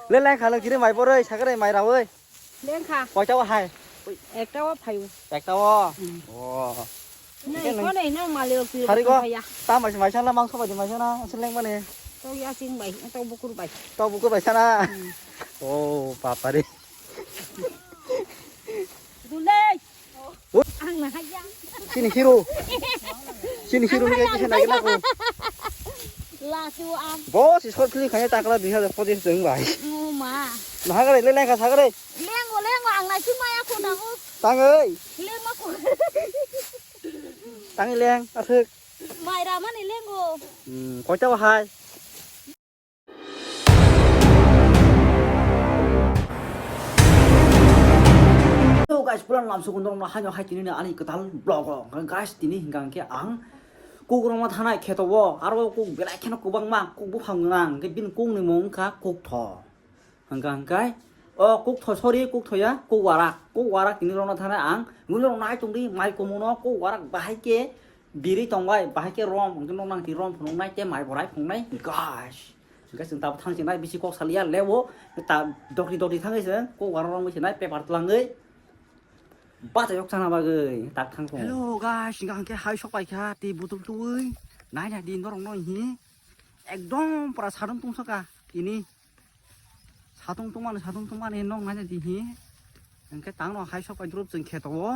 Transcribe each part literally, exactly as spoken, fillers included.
Le lengkha lengkha mai boroi, sakrai mai rawi. Lengkha. Koita o hai? Ekta o phaio. Ekta o? Hmm. O. Nei, Ekta ko nei, nang mali o piro Hari ko? Phaiya. Tamo si mai sana, mangso bai mai sana, seleng mane. To ya sing bai, to bukur bai. To bukur bai sana. Hmm. O, papa re. Gulai. Ui. Ang na haya. Sini hero. Sini hero ni kaisa nai na ko. Lasu am. Boss, short film khaina takla dui hajar pochis jeng bai. Uma. Nahagare le lengkha sagare. Lengo, lengo, ang nai sing maya ko na ko. Tangoi. Lengo ko. Tangi leng, asuk. Mai ramani lengo. Hmm, koita o hai? Hello guys, pulan lamsukun norokno haino hai tini ani kwtal vlog o. Hwnkhe guys, tini hwnkha hwnkhe ang kuk rwma thanai kheto o, aro kuk belai kheno kwbangma kuk buphang gwnang, hwnkhe bini kukni mung wngkha kuktho. Hwnkha hwnkhe o kuktho, sorry, kuktho ya, kuk warak, kuk warak tini rwna thanai ang, nini rok nai tongdi mai kumu no kuk warak bahai khe birwi tongbai, bahai khe rom, hwnkhe nok nang ti rom phunuknai tei mai borai phunuknai guys. Hwnkhe chwng tabuk thang chinai bisi kok saliya lewo, ta dokri dokri thangwi chwng kok warok rok wngwi chinai paper twlangwi bachai yok chana bagwi tak thang tongo. Hello guys, hwnkhe hai sok paikha tei botol twi nai nai di norok no hi ekdom pura sadung tungsaka tini satung tungmani satung tungmani nok nai nai di hi hwnkhe tang no hai sok pai drop chwng kheto o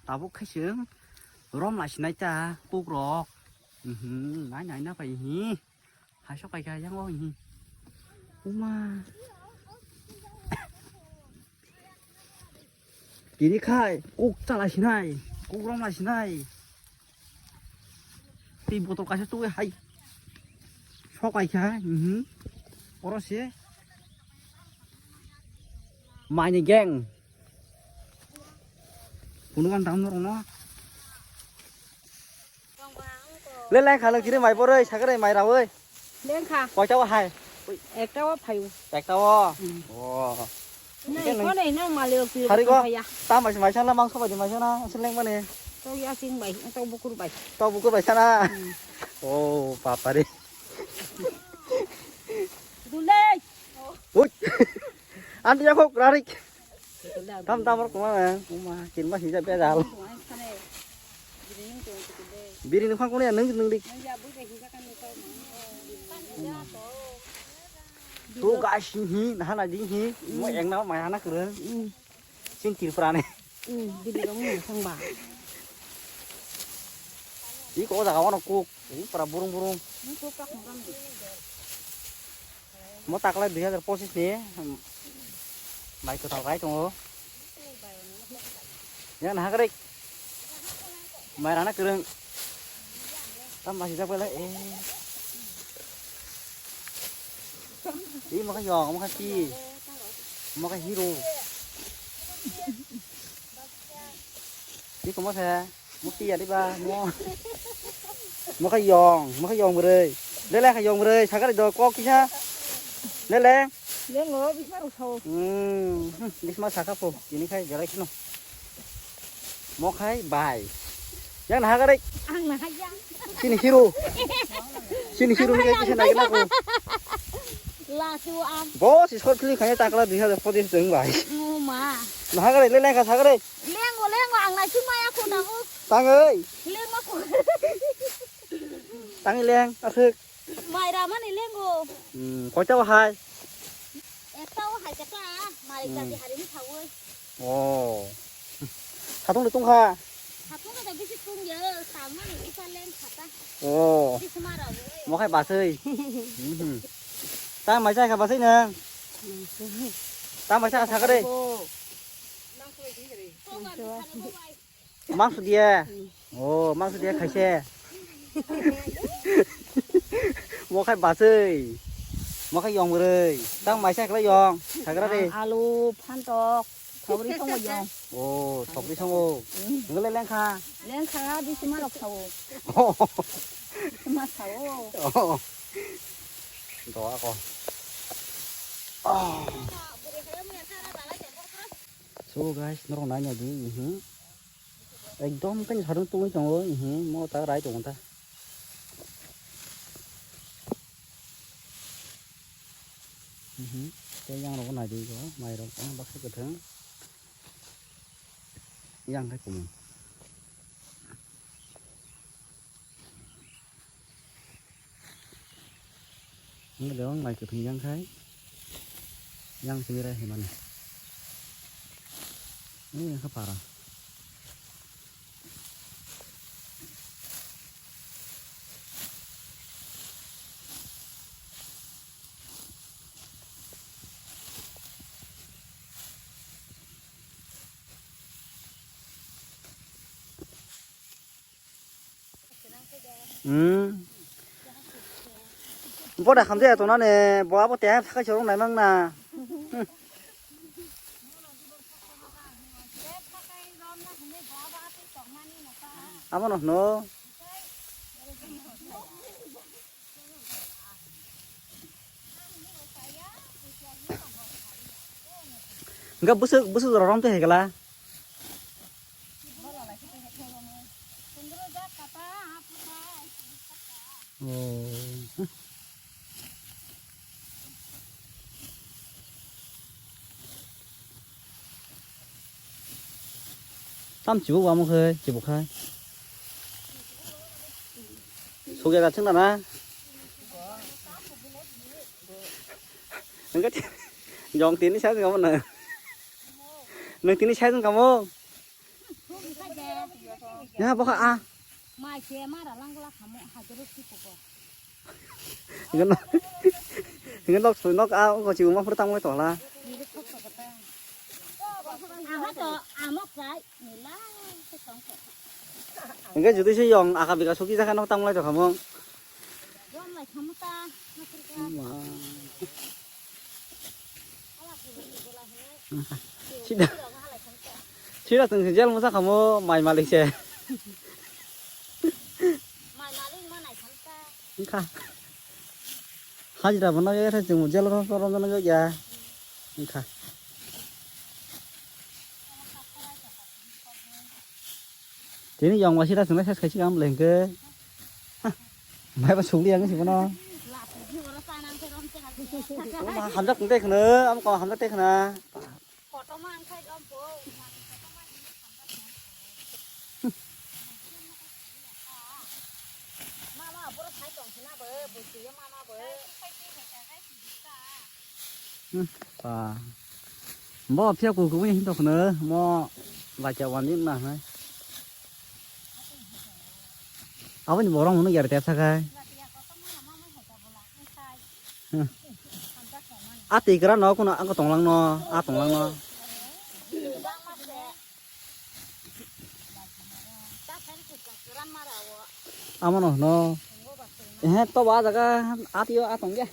tabuk khai chwng rom lai sinai ta kok rok mhm nai nai na pai hi. Hai sok pai kha yang o hi. Uma. Tini khai kuk chala sinai, kuk rom lai sinai. Tei botol kaisa twi hai. Sok pai kha, mhm. Oro se. Mai ni gang. Kunugan dam norok no. Le lengkha lengkha mai boroi, sakrai mai rawi. Lengkha. Koita o hai? Ekta o phaio. Ekta o? Hmm. O. Nei, Hwnkhe ko nei, nang mali o piro Hari ko? Phaiya. Tamo si mai sana, mangso bai di mai sana, seleng mane. To ya sing bai, to bukur bai. To bukur bai sana. Hmm. O, papa re. Dulai. Ui. Anti ya kok rarik. Tam tam rok ma, ma, kin ma hija be dal. Biri ni khang kono ya nung nung dik. Tu guys hi, na na di hi, mo eng na ma na kre. Sin Tripura ne. Biri rong mo sang ba. Iko jaga wano kuk, ini para burung burung. Mo taklai dui hajar pochis ni, um, mai kwtal rai tongo. Yang naha kwrwi. Mai rana kwrwng. Tam basi jak belai, eh. Ih, maka yong, maka ti. Maka hero. Ih, koma sa. Mukti ya diba mo. Mo kha yong, mo kha yong bwrwi. Lele kha yong bwrwi, sakari do kok kisa. Lele. Lengo bisma rok sao. Hmm, hmm, bisma saka po. Ini khai gerai kheno. Mo khai bai. Yang naha garai. Ang naha ya. Sini hero. Sini hero ni kisa nai na ko. Lasu am. Boss, short film khai takla dui hajar pochis jeng bai. Mo ma. Naha garai lele kha sakari. Lengo, lengo, ang nai sing maya ko na o. Tangoi. Lengo ko. Tangoi leng, asuk. Mai ramani lengo. Hmm, koita o hai? Ekta o hai kata, malik Hmm. Jaji hari ni thawoi. Oh. Satung le tungkha. Satung le bisi tung ya, tangmani usa leng khata. Oh. Bisi mara bo. Mo khai basoi. Mhm. Ta mai chai kha basoi nang. Ta mai chai kha sakare. Ko. Mangso diya. Oh, mangso diya khaise. Mo khai basoi. Mo khai yong bwrwi. Tang maisa khlai yong. Sagra de. Alu, phantok, thogri tongo yong. Oh, thogri tongo. Ngle lengkha. Lengkha, bisi ma rok sao. Bisi ma sao. Oh. Do ako. Oh. So guys, norok nai nai di, mhm. Ekdom khe sadung tungwi tongo, mhm, mo ta rai tongo ta. Mhm. Tei yang rok nai di ko, mai rok baksa kwthwng. Yang khai kumun. Ang de ong mai kwthwng yang khai. Yang simi rai himani. Ini yang kha para. Hmm. Boda khamjaya tongnani, bo abo tei sakai chorong naimang na. Abono hwno. Enggak busuk, busuk rorong tuh hegala. Oh. Tam chibu wamo khe, chibu khai. Sugya da chwng da na? Hwnkhe ti-, jong tini sai wngkha mo nwng? Nwng tini sai wngkha mo? Ya, bokha a. Mai se mara langla khamo, hajoro si kubo. Hingke nok, hingke nok soi nok a, ongko si uma phuru tangmani tongla. Aha to, amo kai, nila, se tongko. Hingke jodi se yong, aka bika suki jaka nok tangmani tongkha mo. Yong lai khamo ta, nok rika. Ma. Sida. Sida tong jel musa kamo mai malik se. Engkha. Hajira bono ya se jel ro ro no ya. Engkha. Tini yong ba sida swngnai size khaisi kaham le hwnkhe. Hah. Mai ba sukli ang si bono. Hamjak tongte khna, am ko hamjak te khna. Hmm, ta. Bo phiya kuku wngya hintok khna mo bacha wani wngna hai. Aboni borok hwnwi yar tepsa khai. Hmm. A twi kwran no kuno ang tonglang no, a tonglang no. Amo no hwno. Ehe, to ba jaga a twi o a tong ya.